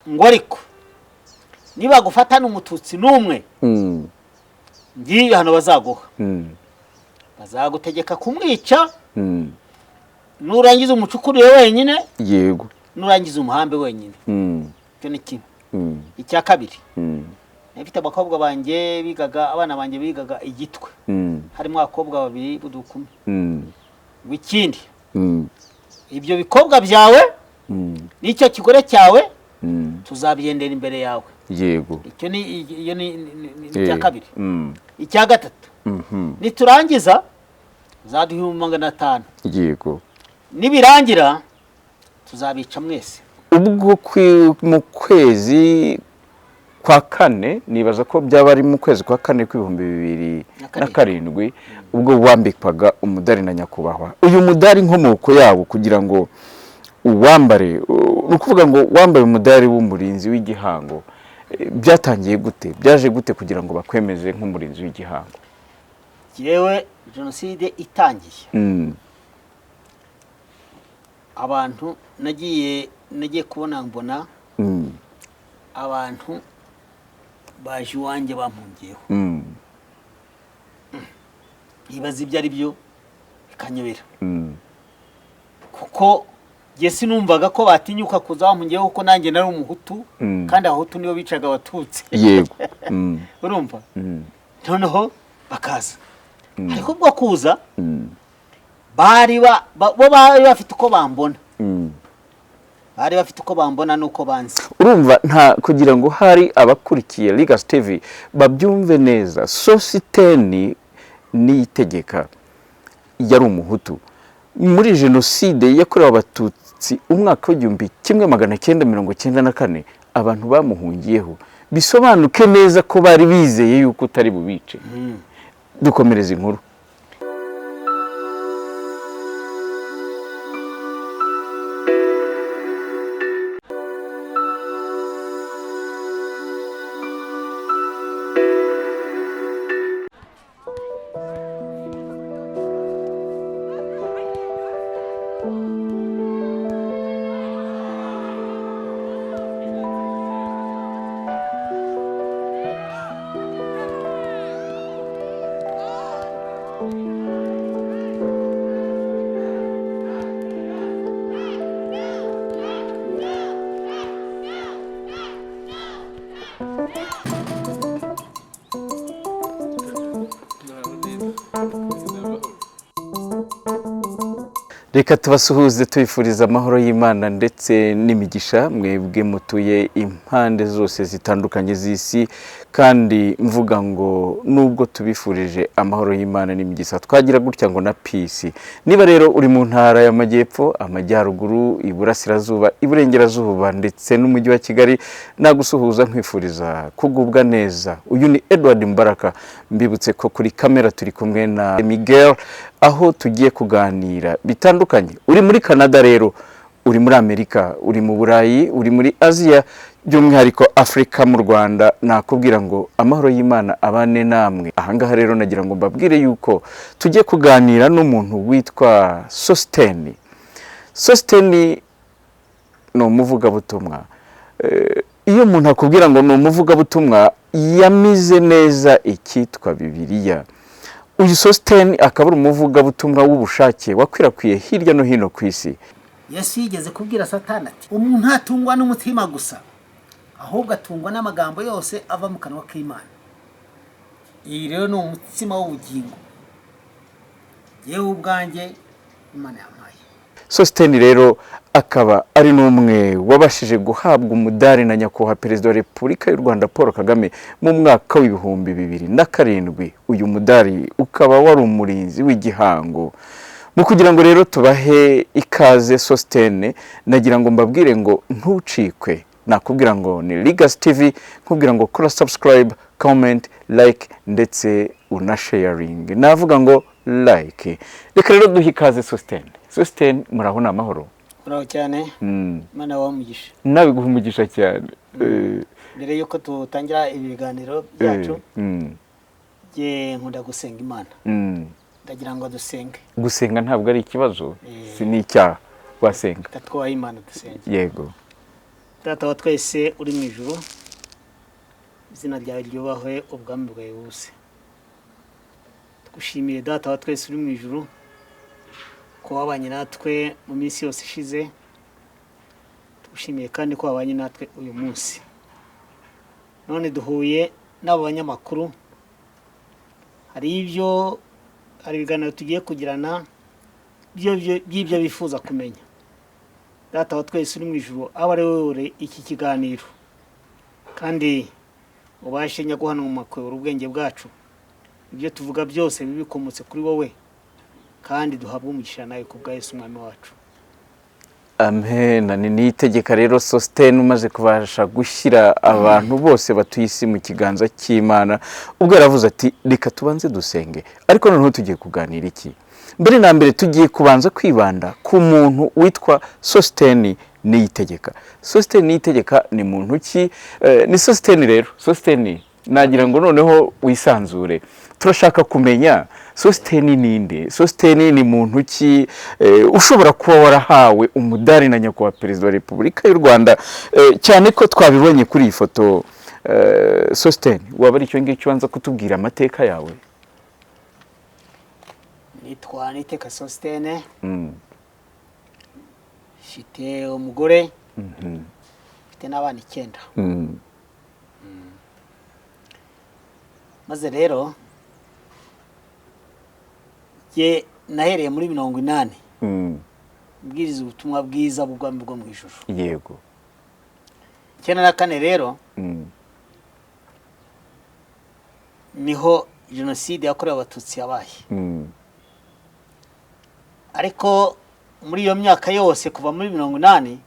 Ngo ariko niba gufatana Umututsi n'umwe, ngiye ibihano bazaguha, bazagutegeka kumwica, nurangiza umucukurire wenyine, nurangiza umuhambe wenyine. Icyo ni kimwe. Icya kabiri, nafite abakobwa banjye bigaga, abana banjye bigaga i Gitwe, harimo abakobwa babiri b'udukumi. Ngo ikindi, ibyo bikobwa byawe n'icyo kigore cyawe tuzabyendera imbere yawe. Icyo ni iyo ni icya kabiri. Icya gatatu, niturangiza uzaduha 500,000. Nibirangira tuzabica mwese. Ubwo mu kwezi kwa kane, nibaza ko byaba ari mu kwezi kwa kane k'ibihumbi bibiri Na na karindwi, ubwo wambikwaga umudari na nyakubahwa. Uyu mudari, inkomoko yawo kugira ngo uwambare, ni ukuvuga ngo wambaye umudari w'umurinzi w'igihango, byatangiye gute, byaje gute kugira ngo bakwemeze nk'umurinzi w'igihango? Yewe, jenoside itangiye, abantu nagiye kubona mbona abantu baje iwanjye bampungiyeho. Nkibaza ibyo ari byo bikanyobera, kuko njye sinumvaga ko batinyuka kuza bampungiyeho, kuko nanjye nari Umuhutu, kandi Abahutu nibo bicaga Abatutsi. Urumva? Noneho bakaza, ariko ubwo kuza bari bo bari bafite uko bambona, bari bafite uko bambona n'uko banzi. Urumva, nta kugira ngo hari abakurikiye Legacy TV babyumve neza, Sositeni Niyitegeka yari Umuhutu. Muri jenoside yakorewe Abatutsi umwaka w'1994, abantu bamuhungiyeho, bisobanuke neza ko bari bizeye yuko utari bubice. Dukomereza inkuru. Reka tubasuhuze, tubifuriza amahoro y'Imana ndetse n'imigisha, mwebwe mutuye impande zose zitandukanye z'isi. Kandi mvuga ngo nubwo tubifurije amahoro y'Imana n'imigisha, twagira gutya ngo na peace. Niba rero uri mu ntara y'Amajyepfo, Amajyaruguru, Iburasirazuba, Iburengerazuba ndetse n'Umujyi wa Kigali, nagusuhuza nkwifuriza kugubwa neza. Uyu ni Edward Mbaraka. Mbibutse ko kuri kamera turi kumwe na Miguel, aho tugiye kuganira bitandukanye. Uri muri Canada rero, uri muri Amerika, uri mu Burayi, uri muri Aziya, by'umwihariko Afurika, mu Rwanda, nakubwira ngo amahoro y'Imana abane namwe. Ahangaha rero nagira ngo mbabwire yuko tugiye kuganira n'umuntu witwa Sositeni. Sositeni ni umuvugabutumwa. Iyo umuntu akubwira ngo ni umuvugabutumwa, yamize neza icyitwa Bibiliya. Uyu Sositeni akaba ari umuvugabutumwa w'ubushake wakwirakwiye hirya no hino ku isi. Yesu yigeze kubwira Satani ati: "Umuntu ntatungwa n'umutima gusa, ahubwo atungwa n'amagambo yose ava mu kanwa k'Imana." Iyi rero ni umutsima w'ubugingo yewe ubwanjye Imana yampaye. Sositeni rero akaba ari n'umwe wabashije guhabwa umudari na nyakubahwa Perezida wa Repubulika y'u Rwanda Paul Kagame mu mwaka w'2007. Uyu mudari ukaba wari umurinzi w'igihango. Mu kugira ngo rero tubahe ikaze Sositene, nagira ngo mbabwire ngo ntucikwe. Nakubwira ngo ni Legacy TV, nkubwira ngo kora subscribe, comment, like ndetse unasharinge. Navuga ngo like. Reka rero duhe ikaze Sositene. Sositene, muraho, ni amahoro? Uraho cyane. Imana wawe umugisha. Nawe guha umugisha cyane. Mbere y'uko dutangira ibiganiro byacu, njye nkunda gusenga Imana. Ndagira ngo dusenge. Gusenga ntabwo ari ikibazo, si n'icyaha, wasenga. Reka twubahe Imana, dusenge. Yego. Data wa twese uri mu ijuru, izina ryawe ryubahwe, ubwami bwawe buze. Tugushimiye Data wa twese uri mu ijuru ko wabanye natwe mu minsi yose ishize. Tugushimiye kandi ko wabanye natwe uyu munsi. None duhuye n'abo banyamakuru, hari ibiganiro tugiye kugirana by'ibyo bifuza kumenya. Data wa twese uri mu ijuru, abe ari wowe iki kiganiro, kandi ubashe nyaguhanwa kuyobora ubwenge bwacu. Ibyo tuvuga byose bibe bikomotse kuri wowe, kandi duhabwe umugisha nawe ku bwa Yesu Umwami wacu. Amen. Ni Niyitegeka rero Sosthene umaze kubasha gushyira abantu bose batuye isi mu kiganza cy'Imana. Ubwo yaravuze ati reka tubanze dusenge, ariko noneho tugiye kuganira iki? Mbere na mbere tugiye kubanza kwibanda ku muntu witwa Sosthene Niyitegeka. Sosthene Niyitegeka ni muntu ki? Ni Sosthene rero. Sosthene, nagira ngo noneho wisanzure, turashaka kumenya Sosthene ninde? Sosthene ni muntu ki ushobora kuba warahawe umudari na nyakubahwa Perezida wa Repubulika y'u Rwanda, cyane ko twabibonye kuri iyi foto. Sosthene, waba ari icyo ngicyo ubanza kutubwira amateka yawe? Nitwa Niyitegeka Sosthene, mfite umugore, mfite n'abana 9. Maze rero jye nahereye muri 80 mbwiriza ubutumwa bwiza bw'ubwami bwo mu ijuru. Yego. 94 rero niho jenoside yakorewe Abatutsi yabaye. Ariko muri iyo myaka yose kuva muri 80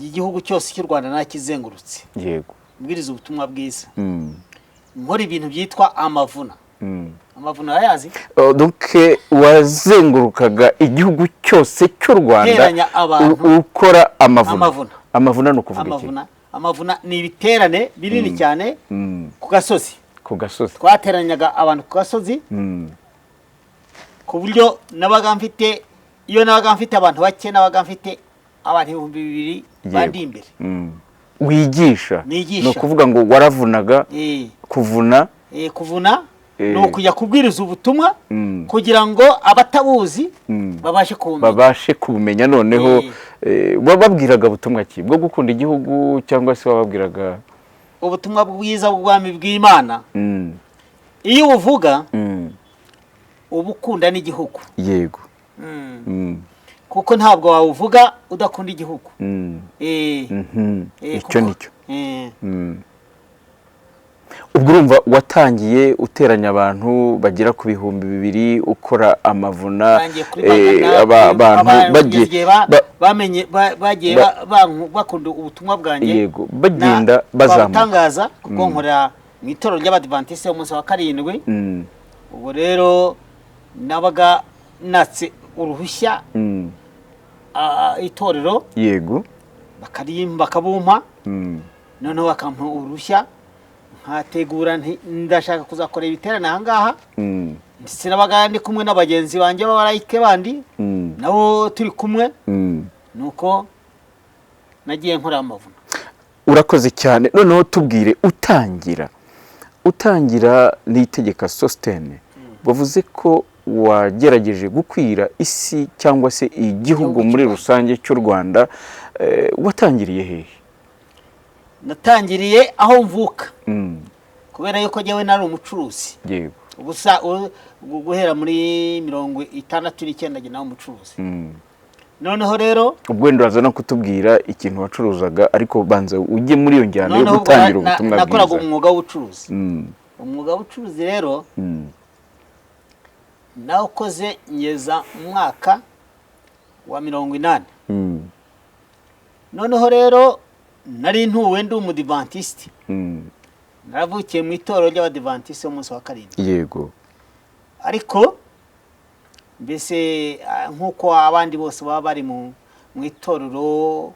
igihugu cyose cy'u Rwanda nakizengurutse. Yego. Mbwiriza ubutumwa bwiza. Nkora ibintu byitwa amavuna. Amavuna arayazi? Donc wazengurukaga igihugu cyose cy'u Rwanda ukora amavuna. Amavuna ni ukuvuga iki? Amavuna ni ibiterane binini cyane ku gasozi. Ku gasozi. Twateranyaga abantu ku gasozi. Ku buryo nabaga mfite, iyo nabaga mfite abantu bake, nabaga mfite abantu 2000 bandi imbere. Wigisha. Ni ukuvuga ngo waravunaga. Kuvuna. Kuvuna ni ukujya kubwiriza ubutumwa kugira ngo abatabuzi babashe kubumenya. Babashe kubumenya. Noneho wababwiraga ubutumwa ki? Bwo gukunda igihugu cyangwa se wababwiraga ubutumwa bwiza bw'ubwami bw'Imana? Iyo ubuvuga uba ukunda n'igihugu. Yego. Kuko ntabwo wawuvuga udakunda igihugu. Icyo nicyo. Ubwo urumva watangiye uteranya abantu bagera ku 2000 ukora amavuna, abantu bagiye bakunda ubutumwa bwanjye. Yego, bagenda bazamuka. Batangaza kuko nkora mu itorero ry'Abadiventiste umunsi wa 7. Ubwo rero nabaga natse uruhushya itorero. Yego. Bakabumpa. Noneho bakampa uruhushya nkategura ndashaka kuzakora ibiterane aha ngaha. Ndetse nabaga ndi kumwe n'abagenzi banjye b'abalayike bandi nabo turi kumwe. Nuko nagiye nkora amavuna. Urakoze cyane. Noneho tubwire utangira Niyitegeka Sosthene, bavuze ko wagerageje gukwira isi cyangwa se igihugu muri rusange cy'u Rwanda, watangiriye hehe? Natangiriye aho mvuka. Kubera yuko jyewe nari umucuruzi. Yego. Ubusa guhera muri 69 njye nawe umucuruzi. Noneho rero ubwo wenda uraza no kutubwira ikintu wacuruzaga, ariko banza ujye muri iyo njyana yo gutangira ubutumwa bwiza. Nakoraga umwuga w'ubucuruzi. Umwuga w'ubucuruzi rero nawukoze ngeza umwaka wa 80. Noneho rero nari ntuwe ndi umudiventiste. Naravukiye mu itorero ry'Abadiventiste umunsi wa 7. Yego. Ariko mbese nkuko abandi bose baba bari mu itorero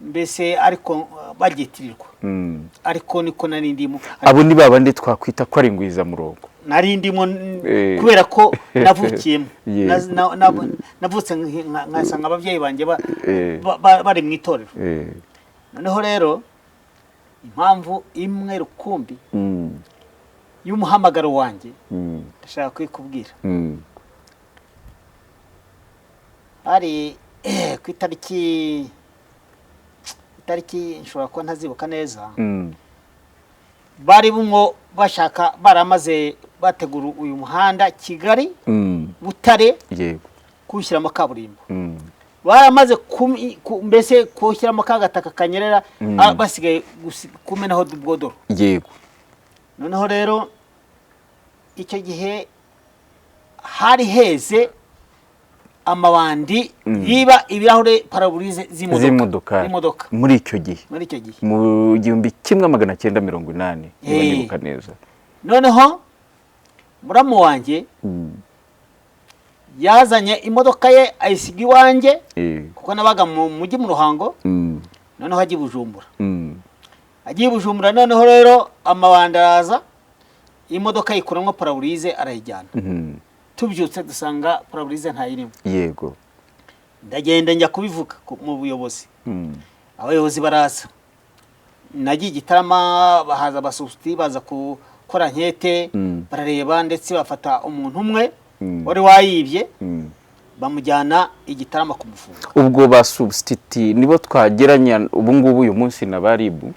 mbese ariko baryitirirwa. Ariko niko nari ndimo. Abo ni babandi twakwita ko ari ingwiza murongo. Nari ndimo kubera ko navukiyemo. Navutse nkasanga abavyeyi banje bari mu itorero. Noneho rero impamvu imwe rukumbi y'umuhamagaro wanjye ndashaka kuyikubwira. Hari ku itariki nshobora kuba ntazibuka neza, bari bumwo bashaka baramaze bategura uyu muhanda Kigali Butare kuwushyiramo kaburimbo. Baramaze mbese kuwushyiramo kagataka kanyerera, basigaye kumenaho ubwodoro. Yego. Noneho rero icyo gihe hari heze amabandi yiba ibirahure paraburize z'imodoka muri icyo gihe, muri icyo gihe mu 1980 niba nibuka neza. Noneho muramu wanjye yazanye imodoka ye ayisiga iwanjye, kuko nabaga mu mujyi mu Ruhango. Noneho agiye Bujumbura, agiye Bujumbura. Noneho rero amabandi araza, imodoka yikuramo paraburize arayijyana. Tubyutse dusanga paraburize ntayirimo. Yego. Ndagenda njya kubivuga mu buyobozi. Abayobozi baraza, nagiye Gitarama, bahaza abasuti baza gukora ankete, barareba ndetse bafata umuntu umwe wari wayibye, bamujyana i Gitarama kumufunga. Ubwo ba substitute nibo twageranya ubu ngubu uyu munsi na baribu,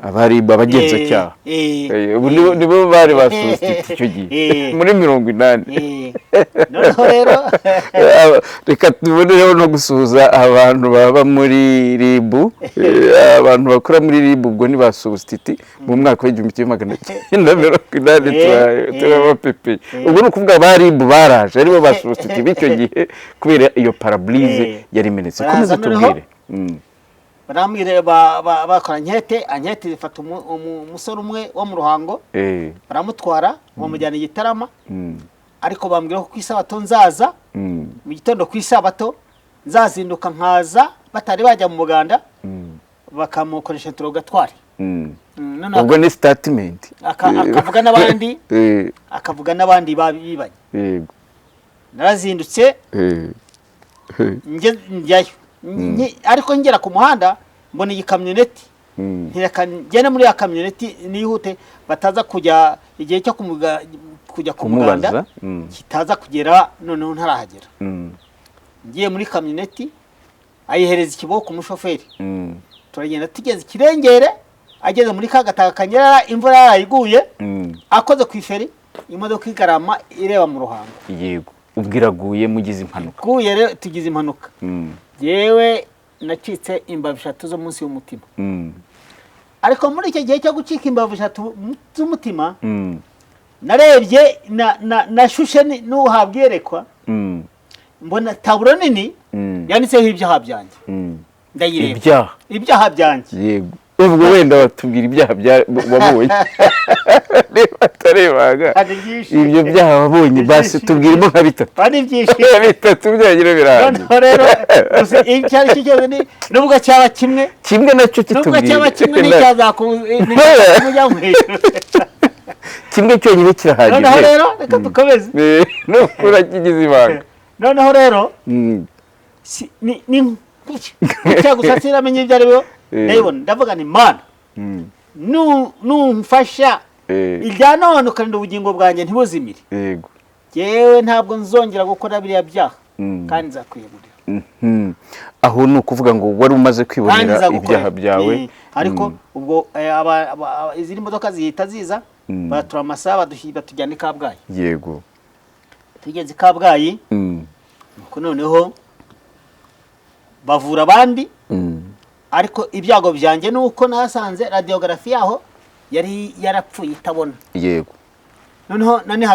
abaribu abagenzacyaha nibo bari ba substitute icyo gihe muri 80. Noneho rero reka tubonereho no gusuhuza abantu baba muri RIB, abantu bakora muri RIB, ubwo ni ba substitute mu mwaka w'1980 turabapepeye. Ubwo ni ukuvuga ba RIB baraje aribo ba substitute b'icyo gihe kubera iyo paraburize yari imenetse. Komeza tubwire. Barambwira bakora ankete ifata umusore umwe wo mu Ruhango, baramutwara bamujyana i Gitarama. Ariko bambwira ko ku isabato nzaza mu gitondo, ku isabato nzazinduka nkaza batari bajya mu muganda, bakamukoresha interrogatoire. Ubwo ni statement. Akavuga n'abandi, akavuga n'abandi babibanye. Narazindutse njyayo, ariko ngera ku muhanda mbona iyi kamyoneti, ntireka ngende muri ya kamyoneti nihute, bataza kujya igihe cyo kujya ku muganda kitaza kugera, noneho ntarahagera. Ngiye muri kamyoneti, ayihereza ikiboko umushoferi, turagenda tugeze Ikirengere, ageze muri kagataka kanyerera, imvura yarayiguye, akoze ku iferi, imodoka igarama ireba mu Ruhango. Yego. Ubwo iraguye mugize impanuka. Guye rero tugize impanuka. Yewe nacitse imbavu eshatu zo munsi y'umutima. Ariko muri icyo gihe cyo gucika imbavu eshatu z'umutima, narebye nashushe n'uhabwa iyerekwa, mbona taburo nini yanditseho ibyaha byanjye. Ndayireba. Ibyaha byanjye. Yego. Ubwo wenda batubwira ibyaha wabonye. Niba atarebaga ibyo byaha wabonye, basi tubwiremo nka bitatu. Ari byinshi. Bitatu byonyine birahagije. Noneho rero icyo ari cyo cyose nubwo cyaba kimwe, kimwe nacyo kitubwira. Nubwo cyaba kimwe n'icyazakujya mu ijuru. Kimwe cyonyine kirahagije. Noneho rero reka dukomeze. Nuko urakigize ibanga. Noneho rero ni gutya gusa sinamenye ibyo ari byo. Ndabibona ndavuga ni Mana numfasha irya none ukarinda ubugingo bwanjye ntibuzimire. Yego. Yewe ntabwo nzongera gukora biriya byaha kandi nzakwiyegurira. Aho ni ukuvuga ngo wari umaze kwibonera ibyaha byawe. Ariko ubwo izindi modoka zihita ziza baratura amasaha batujyana i Kabgayi. Yego. Tugeze i Kabgayi, nuko noneho bavura abandi. Ariko ibyago byanjye nuko nasanze radiography yaho yari yarapfuye itabona. Yego. Noneho nani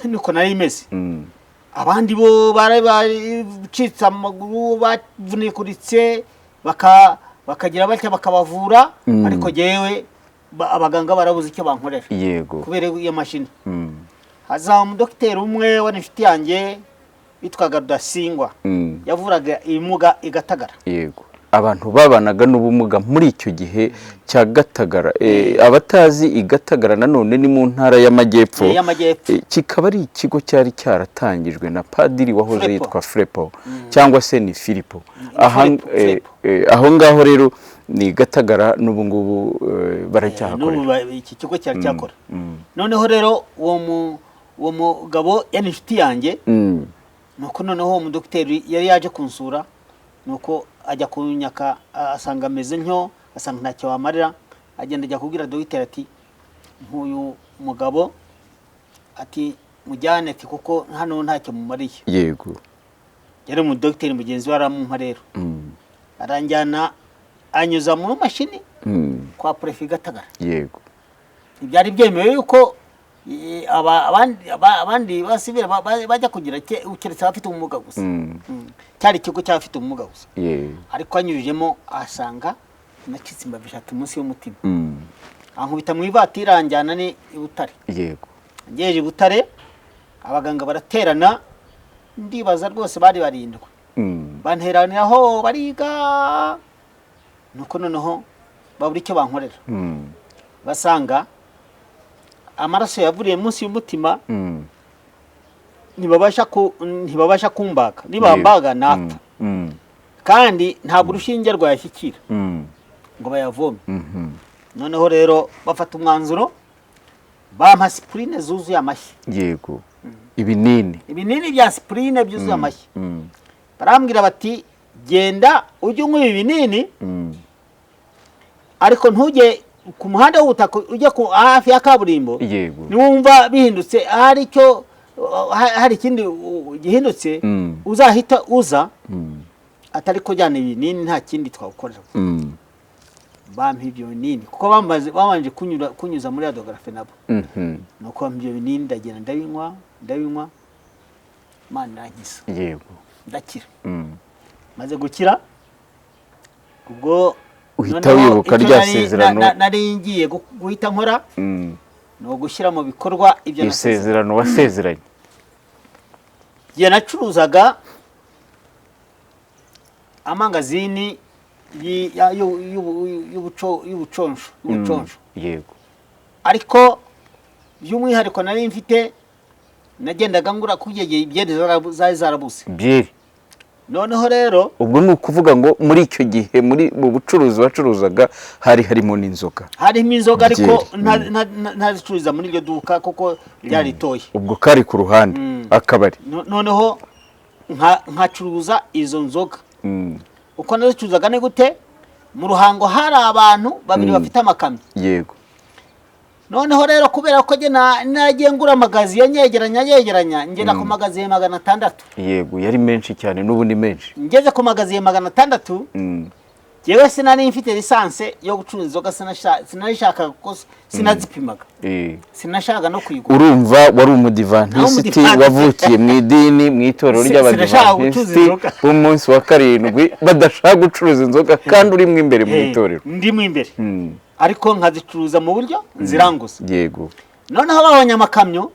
nuko nari imeze. Abandi bo bari bacitse amaguru, bavunikuritse, bakagira batya bakabavura, ariko jewe abaganga barabuze icyo bankorera. Yego. Kubera iyo mashini. Haza umudokiteri umwe wari inshuti yanjye witwaga Rudasingwa, yavuraga ibimuga i Gatagara. Yego. Abantu babanaga n'ubumuga muri icyo gihe cya Gatagara. Abatazi i Gatagara nanone ni mu ntara y'Amajyepfo. Y'Amajyepfo. Kikaba ari ikigo cyari cyaratangijwe na padiri wahoze Filipo. yitwa Filipo cyangwa se ni Filipo. Aha, Filipo, Filipo. Aho ngaho rero ni Gatagara, n'ubu ngubu baracyahakorera. N'ubu iki kigo cyari cyakora. Noneho rero uwo mugabo yari inshuti yanjye. Nuko noneho uwo mudogiteri yari yaje kunsura, nuko ajya kunyaka, asanga ameze ntyo, asanga ntacyo wamarira, agenda ajya kubwira dogiteri ati: "Nk'uyu mugabo," ati, "mujyane," ati, "kuko hano ntacyo mumariye." Yari umudogiteri mugenzi we, aramumpa rero, aranjyana, anyuza mu mashini kwa préfet Gatagara. Ntibyari byemewe yuko abandi basivile bajya kugira keretse abafite ubumuga gusa. Cyari ikigo cy'abafite ubumuga gusa. Ariko anyujijemo asanga nacitse imbavu eshatu munsi y'umutima. Ankubita mu ivatiri, anjyana ni i Butare. Ngejeje i Butare, abaganga baraterana, ndibaza rwose bari barindwi. Banteraniraho, bariga, nuko noneho babura icyo bankorera. Basanga amaraso yavuriye munsi y'umutima, ntibabasha kumbaga, nibambaga napfa. Kandi ntabwo urushinge rwayashyikira ngo bayavome. Noneho rero bafata umwanzuro, bampa aspirine zuzuye amashyi. Yego, ibinini. Ibinini bya aspirine byuzuye amashyi. Barambwira bati: "Genda ujye unywa ibi binini, ariko ntujye ku muhanda w'ubutaka, ujye ku hafi ya kaburimbo. Niwumva bihindutse, hari icyo hari ikindi gihindutse, uzahita uza." Atari kujyana ibinini, nta kindi twagukorera. Bampa ibyo binini kuko babanje kunyuza muri radiographie nabo. Nuko bampa ibyo binini, ndagenda ndabinywa, ndabinywa, Imana irankiza. Ndakira. Maze gukira ubwo, Uhita noneho wibuka icyo rya sezerano. Nari ngiye guhita nkora ni ugushyira mu bikorwa ibyo nasezeranye. Isezerano wasezeranye. Igihe nacuruzaga amangazini y'ubuconsho. Ariko by'umwihariko nari mfite, nagendaga ngura kugeye byeri zari zarabuze. Byeri. Noneho rero Ubwo ni ukuvuga ngo muri icyo gihe, muri mu bucuruzi wacuruzaga, hari harimo n'inzoga. Harimo inzoga, ariko Byeri. ntazicururiza muri iryo duka kuko ryari ritoya. Ubwo kari ku ruhande, akabari. Noneho nkacuruza izo nzoga. Uko nazicuruzaga ni gute? Mu Ruhango hari abantu babiri bafite amakamyo. Noneho rero kubera ko njye nagiye ngura amagaziye, nyegeranya, yegeranya, ngera ku magaziye 600. Yego, yari menshi cyane, n'ubu ni menshi. Ngeze ku magaziye 600, njyewe sinari mfite licence yo gucuruza inzoga, sinarishakaga kuko sinazipimaga, sinashakaga no kuyigura. Urumva wari umudivantisiti. Nari umudivantisiti. Wavukiye mu idini, mu itorero Sinashakaga gucuruza ry'abadivantisiti inzoga. b'umunsi wa karindwi, badashaka gucuruza inzoga kandi urimo imbere mu itorero. Ndimo imbere, ariko nkazicuruza mu buryo nziranguza. Noneho babonye amakamyo,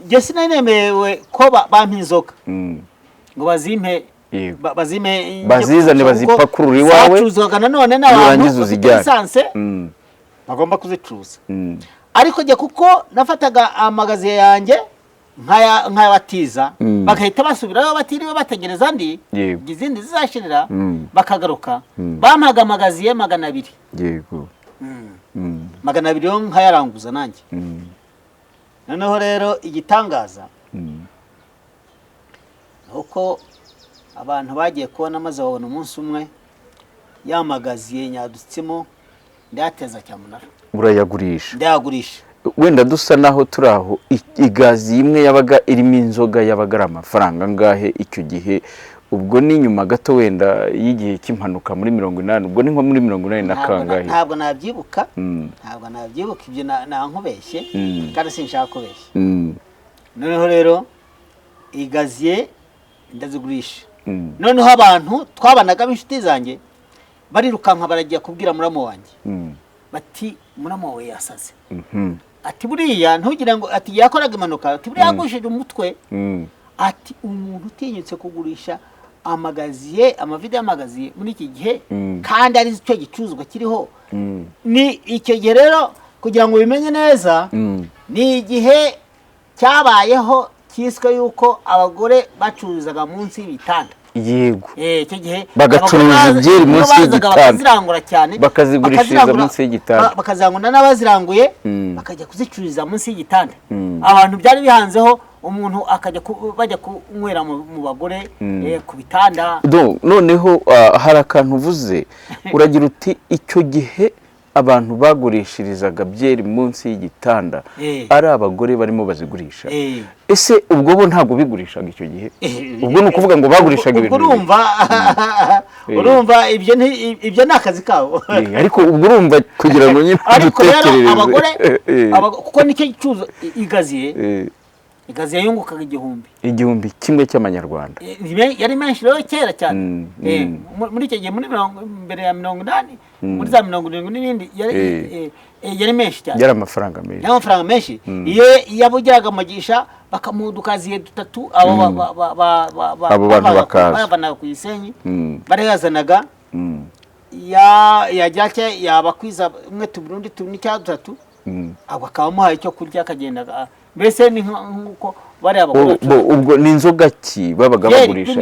njye sinari nemerewe ko bampa inzoga ngo bazimpe, bazimpe njye Bazizane, kuzicuruza, kuko bazipakurure iwawe, zacuruzwaga nanone n'abantu nurangiza bafite uzijyane. licence bagomba kuzicuruza. Ariko njye kuko nafataga amagaziye yanjye nkayabatiza, bagahita basubirayo batiriwe bategereza andi, izindi zizashirira, bakagaruka. Bampaga amagaziye 200. 200 yo nkayaranguza nanjye. Noneho rero igitangaza ni uko abantu bagiye kubona maze babona umunsi umwe yamagaziye nyadutsemo, ndayateza cyamunara. Urayagurisha. Ndayagurisha. Wenda dusa naho turi aho, igazi imwe yabaga irimo inzoga yabaga ari amafaranga angahe icyo gihe? Ubwo ni nyuma gato wenda y'igihe cy'impanuka muri 80, ubwo ni nko muri 80 na kangahe? Ntabwo nabyibuka. Ntabwo nabyibuka ibyo, nankubeshye, kandi sinshaka kubeshya. Noneho rero igaziye ndazigurisha. Noneho abantu twabanaga b'inshuti zanjye barirukanka, baragiye kubwira muramu wanjye, bati: "Muramu wawe yasaze." Ati: "Buriya ntugire ngo," ati, "yakoraga impanuka," ati, "buriya yagushije umutwe." Ati: "Umuntu utinyutse kugurisha Amagaziye, amavide y'amagaziye muri iki gihe, kandi ari cyo gicuruzwa kiriho. Ni icyo gihe rero, kugira ngo ubimenye neza, ni igihe cyabayeho cyiswe yuko abagore bacururizaga munsi y'ibitanda. Icyo gihe Bagacuruza abagore ibyeri munsi bazaga y'igitanda. Bakazirangura cyane. Bakazigurishiriza munsi y'igitanda. Bakazirangura n'abaziranguye bakajya kuzicururiza munsi y'igitanda. Abantu byari bihanzeho, umuntu akajya bajya kunywera mu bagore ku bitanda. Noneho hari akantu uvuze, uragira uti icyo gihe abantu bagurishirizaga byeri munsi y'igitanda ari abagore barimo bazigurisha. Ese ubwo bo ntabwo bigurishaga icyo gihe? Ubwo ni ukuvuga ngo bagurishaga Ubwo ibintu bibiri. Urumva ibyo ni akazi kabo. Ariko ubwo urumva, kugira ngo nyine Ariko rero dutekerereze. abagore, kuko nicyo gicuruzo, igaziye, igaziye yungukaga 1000. 1000 cy'amanyarwanda. Yari menshi rero kera cyane. Muri icyo gihe, muri mirongo, mbere ya 80, muri za 70 n'ibindi, yari menshi cyane. Yari amafaranga menshi. Yari amafaranga menshi. Iyo yabugiraga umugisha bakamuha udukaziye dutatu, abo Abo bantu bakaza. Bayavanaga ku Gisenyi, barayazanaga. Yajya cye yabakwiza umwe, tubiri, undi tubiri cyangwa dutatu, abo akaba amuhaye icyo kurya, akagenda mbese ni nk'uko bariya bagore Ubwo ni inzoga ki babaga Byeri, bagurisha?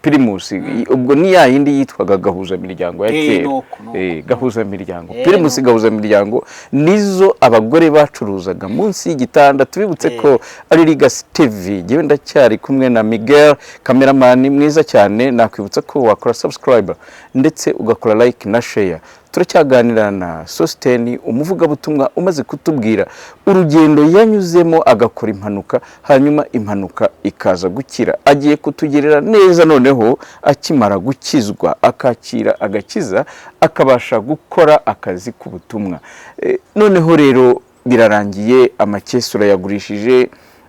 Primus. Primus. Ubwo ni ya yindi yitwaga Gahuzamiryango ya kera. Nuko, nuko. Gahuzamiryango. Primus. Nuko. Gahuzamiryango nizo abagore bacuruzaga munsi y'igitanda. Tubibutse ko ari Legacy TV. Njyewe ndacyari kumwe na Miguel, cameraman mwiza cyane. Nakwibutsa ko wakora subscribe ndetse ugakora like na share. Turacyaganira na Sositeni, umuvugabutumwa umaze kutubwira urugendo yanyuzemo agakora impanuka, hanyuma impanuka ikaza gukira. Agiye kutugirira neza noneho akimara gukizwa, akakira agakiza, akabasha gukora akazi k'ubutumwa. Noneho rero birarangiye, amakesi urayagurishije.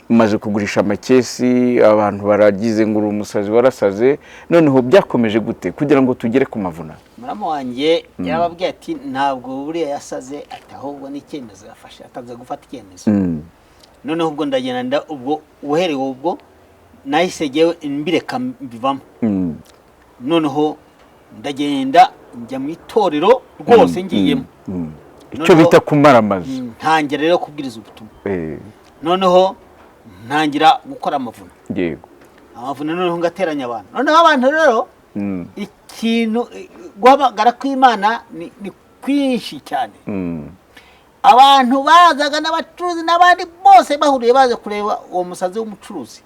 Umaze kugurisha amakesi, abantu baragize ngo uri umusazi, warasaze. Noneho byakomeje gute kugira ngo tugere ku mavuna? Muramu wanjye yarababwiye ati: "Ntabwo buriya yasaze," ati: "ahubwo ni icyemezo yafashe, atanze gufata icyemezo." Noneho ubwo ndagenda ubwo uhereye ubwo nahise jyewe mbireka, mbivamo. Noneho ndagenda njya mu itorero rwose, ngiyemo. Icyo bita kumaramaza. Ntangira rero kubwiriza ubutumwa. Noneho ntangira gukora amavuna. Amavuna, noneho ngateranya abantu. Noneho abantu rero, ikintu guhamagara kw'Imana ni kwinshi cyane. Abantu bazaga n'abacuruzi n'abandi bose bahuriye baje kureba uwo musazi w'umucuruzi,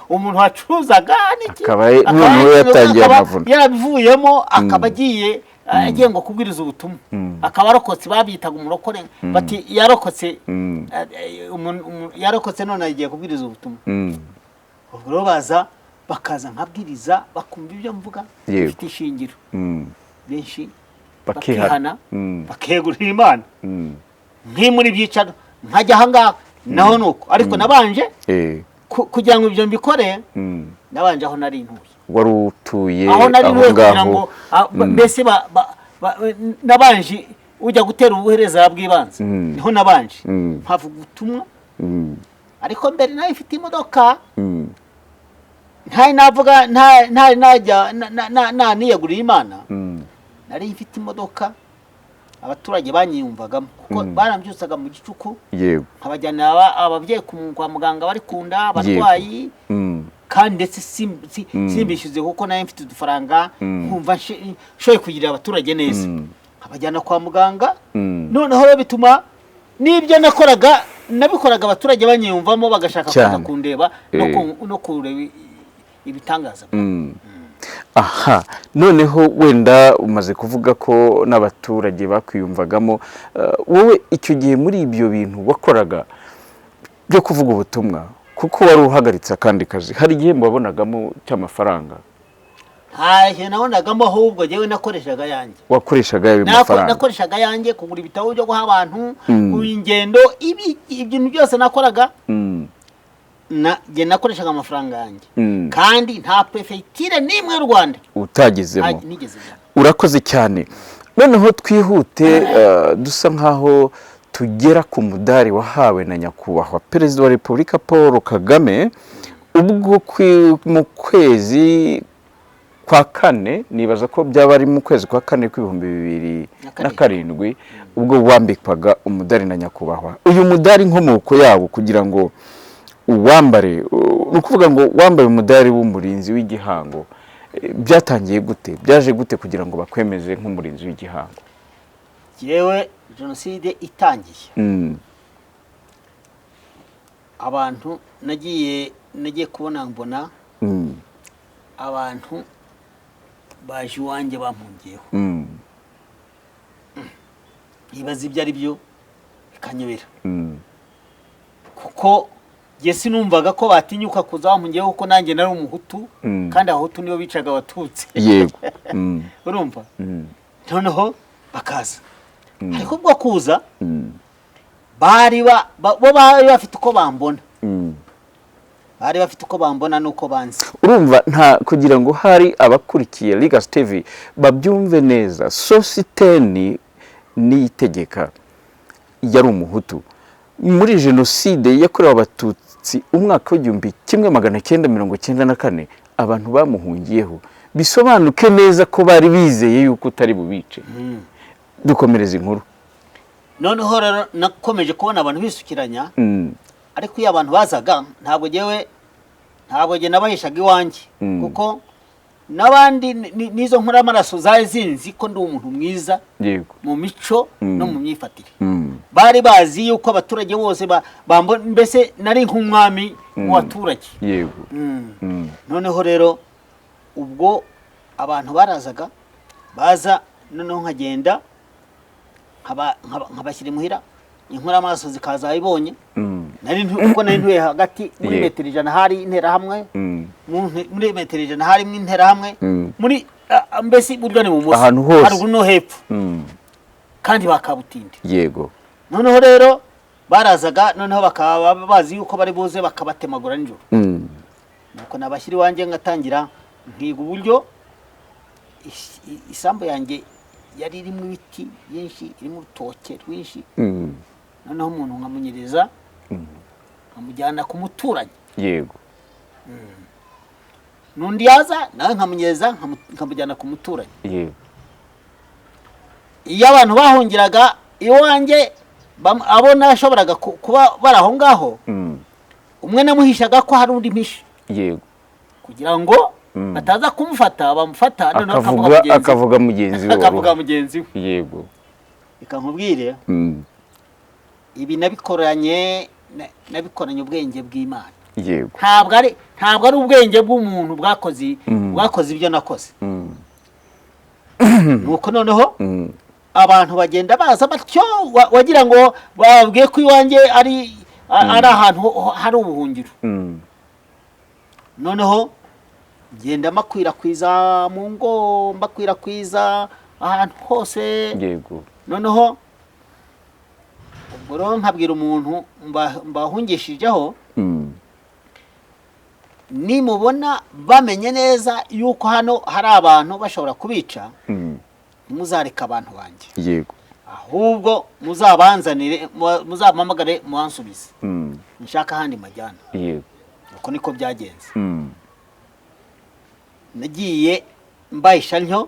umuntu wacuruzaga n'iki. Akaba noneho yatangiye akaba amavuna. yarabivuyemo, akaba agiye ngo kubwiriza ubutumwa, akaba arokotse. Babyitaga umurokore, bati yarokotse. Yarokotse none agiye kubwiriza ubutumwa. Ubwo rero baza, bakaza nkabwiriza, bakumva ibyo mvuga bifite ishingiro. Benshi Bakihana. bakihana, bakegurira Imana. Nk'imuri byicaro nkajya ahangaha naho nuko, ariko nabanje kugira ngo ibyo mbikore, nabanje aho nari ntuye. Wari utuye Aho nari aho ntuye kugira ngaho. ngo mbese nabanje ujya gutera ubuhereza bw'ibanze. Niho nabanje mpavuga ubutumwa. Ariko mbere nayo ifite imodoka. Ntari navuga, ntari najya niyegurira Imana. Nari mfite imodoka, abaturage banyiyumvagamo kuko barambyutsaga mu gicuku, nkabajyana ababyeyi kwa muganga bari ku nda, abarwayi, kandi ndetse simbishyuze kuko nayo mfite udufaranga, nkumva nshoboye kugirira abaturage neza, nkabajyana kwa muganga. Noneho rero bituma n'ibyo nakoraga nabikoraga abaturage banyiyumvamo, bagashaka kuza kundeba no kureba ibitangaza. Aha noneho wenda umaze kuvuga ko n'abaturage bakwiyumvagamo. Wowe icyo gihe muri ibyo bintu wakoraga byo kuvuga ubutumwa, kuko wari uhagaritse akandi kazi, hari igihembo wabonagamo cy'amafaranga? Nta kintu nabonagamo, ahubwo njyewe nakoreshaga ayanjye. Wakoreshaga ayo mafaranga? Nakoreshaga ayanjye kugura ibitabo byo guha abantu, ingendo, ibi ibintu byose nakoraga, njye nakoreshaga amafaranga yanjye. Kandi nta perefegitire n'imwe y'u Rwanda Utagezemo? Nigeze njya. Urakoze cyane. Noneho twihute, dusa nkaho tugera ku mudari wahawe na Nyakubahwa Perezida wa Repubulika Paul Kagame ubwo mu kwezi kwa kane, nibaza ko byaba ari mu kwezi kwa kane kw'2007, ubwo wambikwaga umudari na nyakubahwa. Uyu mudari inkomoko yawo kugira ngo uwambare, ni ukuvuga ngo wambaye umudari w'umurinzi w'igihango, byatangiye gute, byaje gute kugira ngo bakwemeze nk'umurinzi w'igihango? Yewe, jenoside itangiye, abantu nagiye kubona mbona abantu baje iwanjye bampungiyeho, nkibaza ibyo ari byo bikanyobera, kuko njye sinumvaga ko batinyuka kuza bampungiyeho, kuko nanjye nari umuhutu, kandi abahutu nibo bicaga abatutsi. Yego. Urumva, noneho bakaza, ariko ubwo kuza bari bo bari bafite uko bambona, bari bafite uko bambona n'uko banzi. Urumva, nta kugira ngo hari abakurikiye Legacy TV babyumve neza, Sositeni Niyitegeka yari umuhutu. Muri jenoside yakorewe abatutsi umwaka w'1994, abantu bamuhungiyeho, bisobanuke neza ko bari bizeye yuko utari bubice. Dukomereza inkuru. Noneho rero nakomeje kubona abantu bisukiranya, ariko iyo abantu bazaga ntabwo jyewe, ntabwo jye nabahishaga iwanjye, kuko n'abandi n'izo nkoramaraso zari zinzi ko ndi umuntu mwiza mu mico no mu myifatire. Bari bazi yuko abaturage bose mbese nari nk'umwami mu baturage. Noneho rero ubwo abantu barazaga, baza noneho nkagenda nkabashyira imuhira, inkoramaraso zikaza ibonye. Kuko nari ntuye hagati muri metero 100 hari interahamwe, muri metero 100 harimo interahamwe, muri mbese buryo ni bumoso, ahantu hose, haruguru no hepfo, kandi bakabutinde. Noneho rero barazaga, noneho bakaba bazi yuko bari buze bakabatemagura nijoro. Nuko nabashyira iwanjye ngatangira nkiga uburyo isambu yanjye yari irimo ibiti byinshi, irimo urutoke rwinshi. Noneho umuntu nkamunyereza, nkamujyana ku muturanyi. N'undi yaza nawe nkamunyereza, nkamujyana ku muturanyi. Iyo abantu bahungiraga iwanjye, abo nashoboraga kuba bari aho ngaho, umwe namuhishaga ko hari undi mpisha. Kugira ngo bataza kumufata, bamufata noneho akavuga mugenzi we, akavuga mugenzi we. Reka nkubwire, ibi nabikoranye ubwenge bw'Imana. Ntabwo ari ubwenge bw'umuntu bwakoze ibyo nakoze. Nuko noneho abantu bagenda baza batyo, wagira ngo babwiye ko iwanjye ari ahantu hari ubuhungiro. Noneho genda makwirakwiza mu ngo, mbakwirakwiza ahantu hose. Noneho ubwo rero nkabwira umuntu mbahungishijeho, nimubona bamenye neza yuko hano hari abantu bashobora kubica, ntimuzareka abantu banjye. Ahubwo muzabanzanire, muzampamagare mubansubize. Nshaka ahandi majyana. Uko niko byagenze. Nagiye mbahisha ntyo.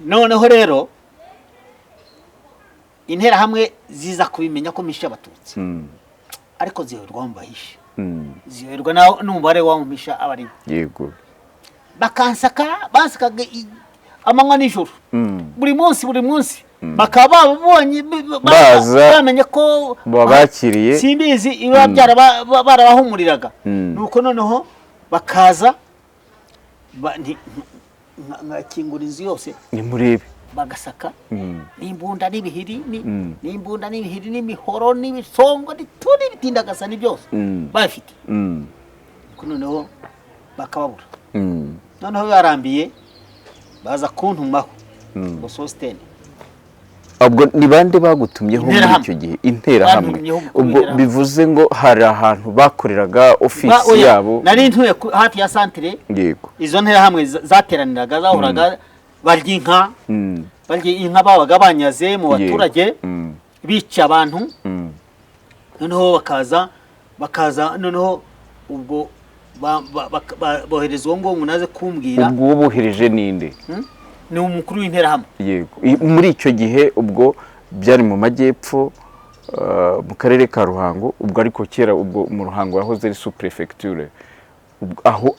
Noneho rero interahamwe ziza kubimenya ko mpisha abatutsi, ariko ziyoberwa mbahisha, ziyoberwa n'umubare w'abamuhisha aba aribo. Bakansaka, bansakaga amanywa nijoro, buri munsi buri munsi, bakaba babonye bamenye ko babakiriye, simbizi iba barabahumuriraga. Nuko noneho bakaza nkakingura inzu yose, nimurebe, bagasaka n'imbunda n'ibihiri, n'imbunda n'ibihiri n'imihoro n'ibisongo n'itundi bitindagasa ni byose bafite. Nuko noneho bakababura. Noneho barambiye baza kuntumaho ngo Sositeni. Ubwo ni bande bagutumyeho muri icyo gihe? Interahamwe. Ubwo bivuze ngo hari ahantu bakoreraga ofisi yabo. Nari ntuye hafi ya santire. Izo nterahamwe zateraniraga, zahoraga barya inka, barya inka babaga banyaze mu baturage, bica abantu. Noneho bakaza noneho ubwo Bohereza uwo nguwo ngo naze kumbwira. Ubwo uwo bohereje ninde? Ni umukuru w'interahamwe. Yego. Muri icyo gihe ubwo byari mu majyepfo, mu karere ka Ruhango, ubwo ariko kera ubwo mu Ruhango yahoze ari sous prefecture,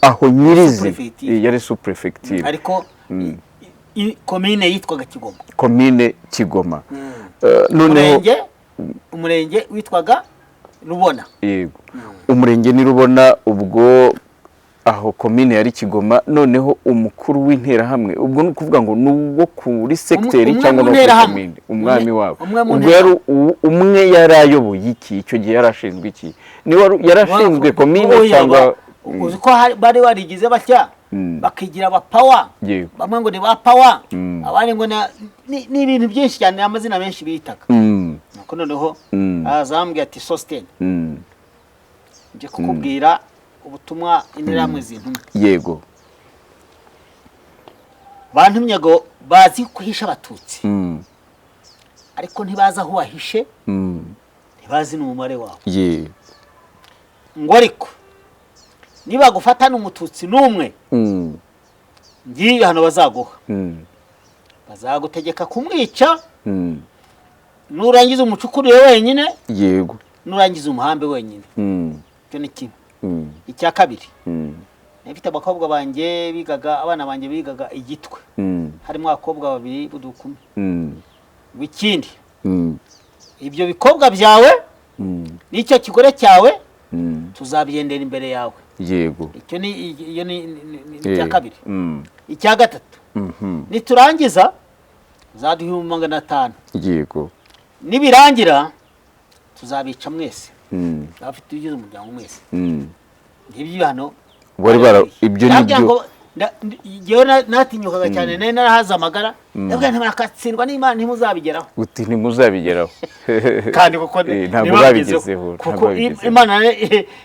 aho nyirizi yari sous prefecture, ariko komine yitwaga Kigoma. Komine Kigoma. Noneho umurenge witwaga Rubona. Yego, umurenge ni Rubona, ubwo aho komine yari Kigoma. Noneho umukuru w'interahamwe ubwo ni ukuvuga ngo ni uwo kuri secteur cyangwa no kuri komine, umwami wabo ubwo yari umwe yari ayoboye iki icyo gihe, yarashinzwe iki? Ni yarashinzwe komine cyangwa uzi ko bari barigize batya bakigira aba power, bamwe ngo ni ba power, abandi ngo ni ibintu byinshi cyane, amazina menshi bitaga. Nuko noneho azambwiye ati Sosthene, nje kukubwira ubutumwa interahamwe zintumye. Yego. Bantumye ngo bazi kuhisha abatutsi, ariko ntibazi aho wahishe, ntibazi n'umubare wawe. Yego. Ngo ariko niba gufatana umututsi n'umwe, ngiye hano bazaguha, bazagutegeka kumwica, nurangiza umucukurire wenyine. Yego. Nurangiza umuhambe wenyine. Icyo ni kimwe. Icya kabiri, nafite abakobwa banjye bigaga, abana banjye bigaga igitwe, harimo abakobwa babiri b'udukumi. Ikindi, ibyo bikobwa byawe n'icyo kigore cyawe tuzabyendera imbere yawe. Yego. Icyo ni iyo ni icya kabiri. Icya gatatu, niturangiza uzaduha 500. Yego. Nibirangira tuzabica mwese, abafite ugize umuryango mwese. Ngibyo hano wari bara ibyo nibyo ngewe natinyukaga cyane, nari narahaze amagara, ndavuga nti barakatsindwa n'Imana ntimuzabigeraho. Uti ntimuzabigeraho. Kandi kuko ntabwo babigezeho, kuko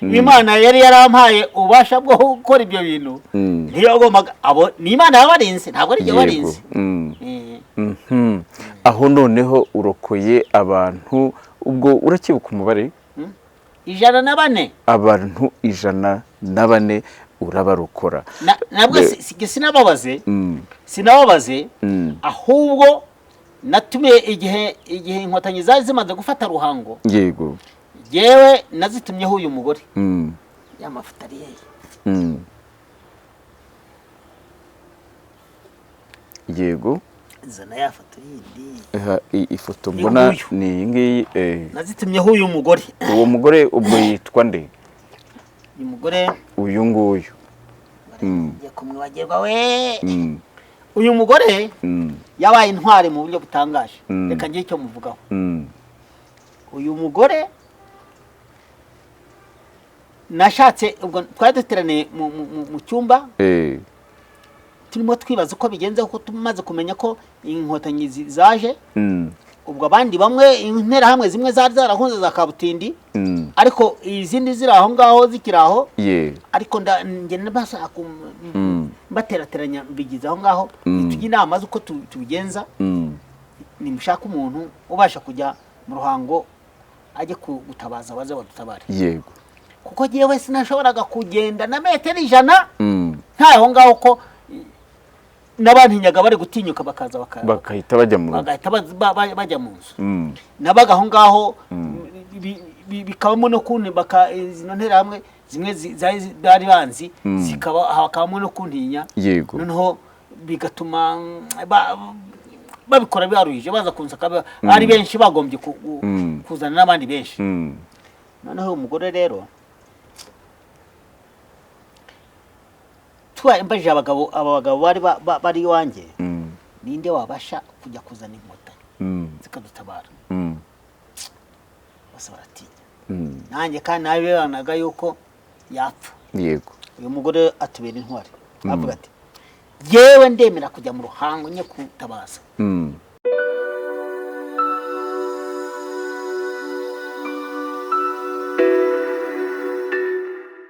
Imana yari yarampaye ububasha bwo gukora ibyo bintu, ntiyagombaga abo ni Imana yabarinze, ntabwo ari jye warinze. Aho noneho urokoye abantu, ubwo urakibuka umubare? 104. Abantu 104 urabarokora. Nabwo sinababaze, sinababaze, ahubwo natumiye igihe inkotanyi zari zimaze gufata Ruhango. Yego. Yewe nazitumyeho uyu mugore. Ya mafuta ari yeye. Yego. Zana ya foto yindi. Ifoto mbona ni iyi ngiyi. Nazitumyeho uyu mugore. Uwo mugore ubwo yitwa nde? Uyu mugore uyu nguyu. Ngiye kumwibagirwa we. Uyu mugore yabaye intwari mu buryo butangaje. Reka ngiye icyo muvugaho. Uyu mugore nashatse ubwo twari duteraniye mu cyumba, turimo twibaza uko bigenze, kuko tumaze kumenya ko inkotanyi zaje. Ubwo abandi bamwe interahamwe zimwe zari zarahunze za Kabutindi, ariko izindi ziri aho ngaho zikiri aho. Ariko njye nabashaka mbaterateranya mbigize aho ngaho, tujye inama z'uko tubigenza. Nimushaka umuntu ubasha kujya mu Ruhango ajye gutabaza, baze badutabare. Yego. Kuko jyewe sinashoboraga kugenda na metero 100 ntaho ngaho, ko n'abantinyaga bari gutinyuka bakaza bakahita bajya mu bagahita bajya mu nzu. Nabaga aho ngaho bikabamo no kunti baka izo nterahamwe zimwe zari banzi zikaba hakabamo no kuntinya. Yego. Noneho bigatuma babikora bibaruhije, baza kunsaka ari benshi, bagombye kuzana n'abandi benshi. Noneho umugore rero mbajije abagabo, aba bagabo bari bari iwanjye, ninde wabasha kujya kuzana inkotanyi zikadutabara? Bose baratinya. Nanjye kandi nabibanaga yuko yapfa. Yego. Uyu mugore atubera intwari, avuga ati yewe ndemera kujya mu Ruhango nye kutabaza.